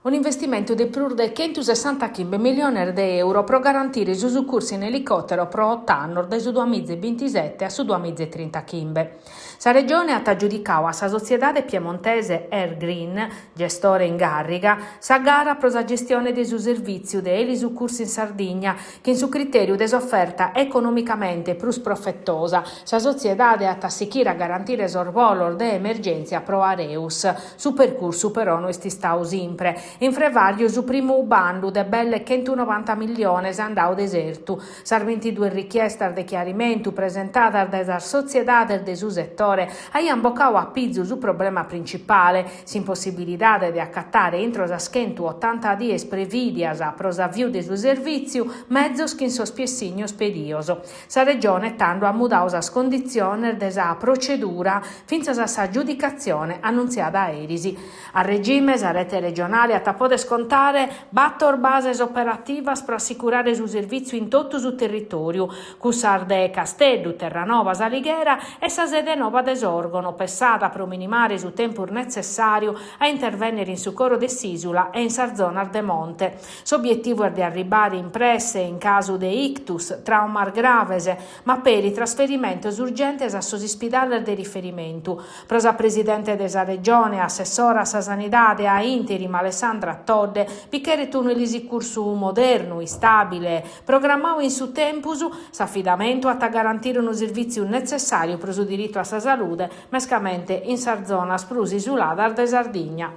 Un'investimentu de prus de chentusessantachimbe milliones de euro pro garantire su sucursu in elicòtero pro ot'annos dae su duamiza e bintisete a su duamiza e trintachimbe. Sa Regione at agiudicadu a sa sotziedade piemontese Airgreen, gestore in gàrriga, sa gara pro sa gestione de su servìtziu de elisucursu in Sardigna, chin su critèriu de s'oferta economicamente prus profetosa. Sa sotziedade at a sichire a garantire sos bolos de emergèntzia pro Areus. Su percursu però no est istadu simpre. In frevàriu su primu bandu de belle chentunovanta milliones andadu desertu. Sas bintiduas richiestas de chiarimentu presentadas dae sas sotziedades de su setore aiant bocadu a pizu su problema principale, s'impossibilidade de acatare intro sas chentuotanta dies prevìdias pro s'aviu de su servìtziu mezos chin sos piessignos pedios. Sa Regione tando at mudadu sas conditziones de sa procedura fintzas a s'agiudicatzione annuntziada eris. A regime sa rete regionale at a poder contare bator bases operativas pro assicurare su servìtziu in totu su territòriu, cussas de Casteddu, Terranova, S'Alighera e sa sede noba de Sòrgono, pessada pro minimare su tempus netzessàriu a intervènnere in su coro de s'ìsula e in sas zonas de monte. S'obietivu est de arribbare in presse in casu de ictus, traumas graves, ma peri trasferimentos urgentes a sos ispidales de riferimentu. Pro sa presidente de sa Regione, assessora a sa Sanidade a interim Alessandra Todde, bi cheret unu elisicursu modernu, istàbile, programmadu in su tempus, s'afidamentu at a garantire unu servìtziu netzessàriu pro su diritu a sa salude, mescamente in sas zonas prus isuladas de Sardigna.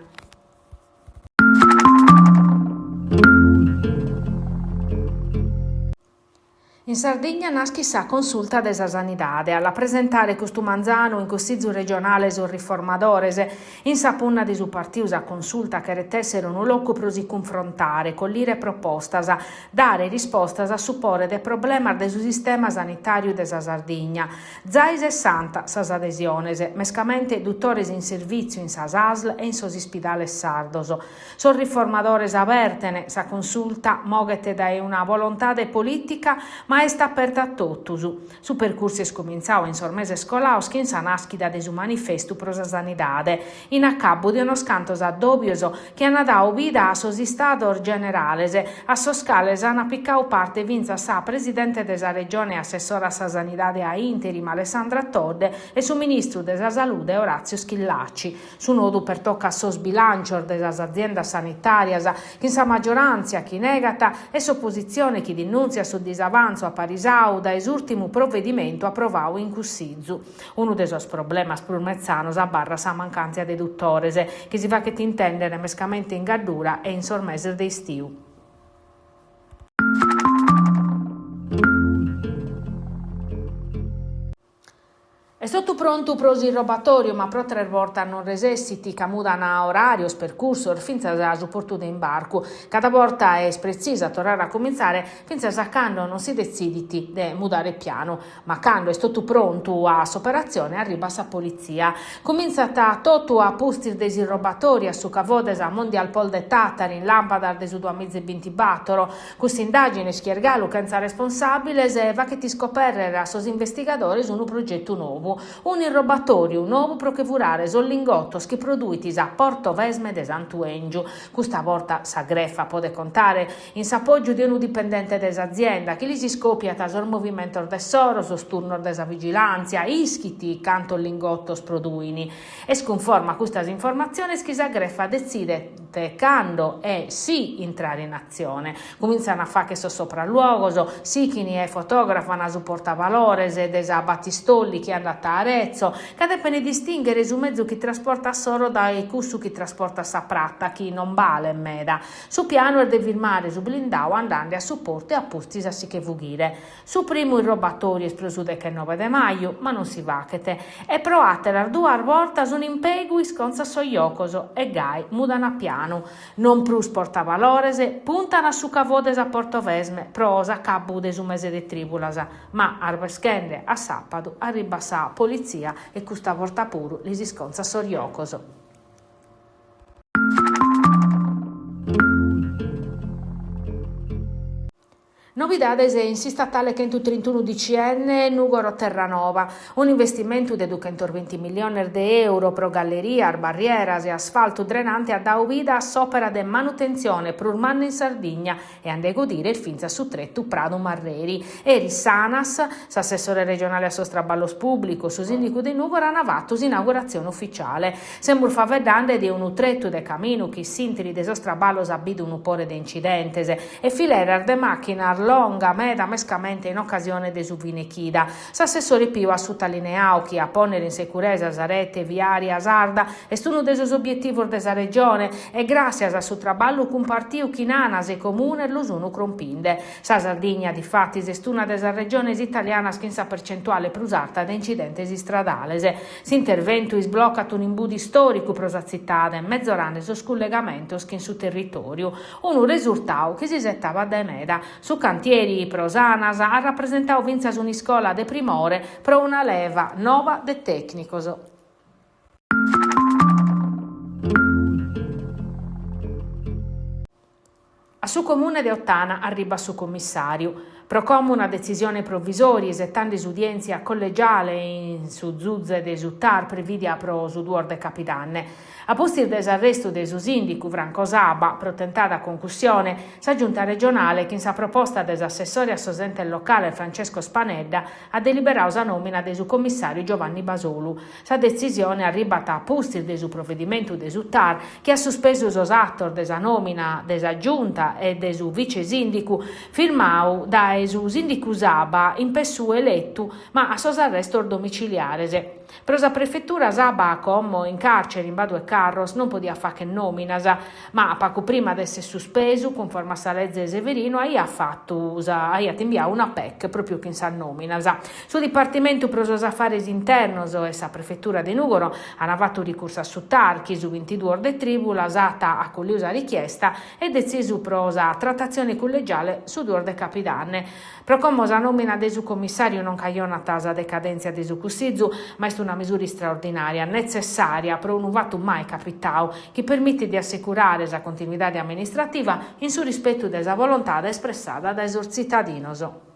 In Sardigna naschit sa Consulta de sa Sanidade. A la presentare custu manzanu in Cussizu regionale sos riformadores. In sa punna de su partiu sa Consulta cheret èssere unu locu pro si cunfrontare, collire propostas, dare rispostas a supore de problemas de su sistema sanitàriu de sa Sardigna. Zai sessanta sas adesiones, mescamente dutores in servìtziu in sas ASL e in sos ispidales sardos. Sos riformadores aberten, sa consulta moghet dae una volontade polìtica ma est aperta a totus. Su percursu est cumintzadu in sos meses colados chin sa nàschida de su Manifestu pro sa Sanidade, in acabbu de unos cantos addòbios chi an dadu vida a sos Istados Generales, a sos cales an picadu parte fintzas sa presidente de sa Regione e assessora a sa Sanidade a interim Alessandra Todde e su ministru de sa Salude Orazio Schillaci. Su nodu pertocat sos bilàncios de sas aziendas sanitàrias, chin sa magioràntzia chi negat e s'opositzione chi dinùntziat su disavantzu aparisadu dae s'ùrtimu provedimentu aprovadu in Cussizu. Unu de sos problemas prus metzanos abarrat sa mancàntzia de dutores, chi si faghet intèndere mescamente in Gaddura e in sos meses de istiu. Est totu prontu pro s'irrobatòriu, ma pro tres bortas non resessit, ca mudan oràrios, percursos, fintzas a su portu de imbarcu. Cada borta est pretzisu a torrare a cumintzare, fintzas a cando non si detzidit de mudare pianu. Ma cando est totu prontu a s'operatzione arribat sa politzia. Cumintzat totu a pustis de s'irrobatòriu a su cavò de sa Mondialpol de Tàtari in làmpadas de su duamiza e bintibatoro. Custa indàgine chi est galu chentza responsàbiles faghet iscopèrrere a sos investigadores unu progetu nou. Un'irrobatòriu nou pro che furare sos lingotos chi produit sa Portovesme de Santu 'Èngiu. Custa borta sa grefa podet contare in s'apògiu de unu dipendente de s'azienda chi lis iscòpiat sos movimentos de s'oro, sos turnos de sa vigilàntzia, ischit cantos lingotos produin. Est cunforma a custas informatziones chi sa grefa detzidet cando e si intrare in atzione. Cumintzan a fagher sos sopralluogos, sichin e fotografan su portavalores de sa Battistolli chi andat a Arezzo, ca depen distìnghere su mezu chi trasportat s'oro dae cussu chi trasportat sa prata, chi non balet meda. Su pianu est de firmare su blindau andende a su portu e a pustis a si che fughire. Su primu irrobatòriu est pro su dechenobe de maju, ma non si faghet. E pro àteras duas bortas un'impèigu iscontzat sos jocos e gai mudan a pianu. Non prus portavalores, puntan a su cavò de sa Portovesme pro s'acabbu de su mese de trìbulas, ma arbeschende a sàpadu arribat sa politzia e custa borta puru lis iscontzat sos jocos. Novidades in s'istatale chentutrintuno DCN Nùgoro-Terranova, un'investimentu de duchentosbinti milliones de euro pro gallerias, barrieras e asfaltu drenante at dadu vida a s'òpera de manutentzione prus manna in Sardigna e a nde godire est fintzas su tretu Pradu Marreri. Eris s'Anas, s'assessore regionale a sos traballos pùblicos, su sìndicu de Nùgoro ant fatu s'inauguratzione ufitziale. Semus faeddende de unu tretu de caminu chi s'ìnteri de sos traballos at bidu unu pore de incidentes e fileras de màchinas longa meda mescamente in ocasione de su fine chida. S'assessore Piu at sutalineadu chi a pònnere in securesa sa rete viària sarda est unu de sos obietivos de sa Regione e gràssias a su traballu cumpartiu chin Anas e Comunes lu sun crompinde. Sa Sardigna, difatis, est una de sas regiones italianas chin sa percentuale prus arta de incidentes istradales. S'interventu isblocat un'imbudu istòricu pro sa tzitade, mezorande sos cullegamentos chin su territòriu. Unu resurtadu chi s'isetabat dae meda. Su cantieri pro s'Anas at rapresentadu fintzas un'iscola de primore pro una leva noba de tècnicos. A su Comune de Ottana arribat su commissàriu. Pro como una detzisione provisòria isetande s'udièntzia collegiale in su zuze de su TAR prevìdia pro su duos de capidanne. A pustis de s'arrestu de su sìndicu Franco Saba pro tentada concussione, sa Giunta regionale, chin sa proposta de s'assessore a sos entes locales Francesco Spanedda, at deliberadu sa nòmina de su commissàriu Giovanni Basolu. Sa detzisione arribat a pustis de su provedimentu de su TAR chi at suspesu sos atos de sa nòmina de sa Giunta e de su vice-sìndicu, firmadu dae su sìndicu Saba in pessu eletu, ma a sos arrestos domiciliares. Pro sa prefetura Saba, como in càrcere in Badu 'e Carros, non podiat fàghere nòminas, ma pagu prima de èssere suspesu, cunforma a sa leze Severino, aiat fatu sa aiat imbiadu una PEC pròpiu chin sas nòminas. Su Dipartimentu pro sos Afares Internos e sa Prefetura de Nùgoro ant fatu ricursu a su TAR, chi su bintiduos de trìbulas at acollidu sa richiesta e detzisu pro sa tratatzione cullegiale su duos de capidanne. Pro como sa nòmina de su commissàriu non cajonat sa decadèntzia de su Cussizu, ma est una mesura istraordinària, netzessària pro unu fatu mai capitadu, chi permitit de assecurare sa continuidade amministrativa in su rispetu de sa volontade espressada dae sos tzitadinos.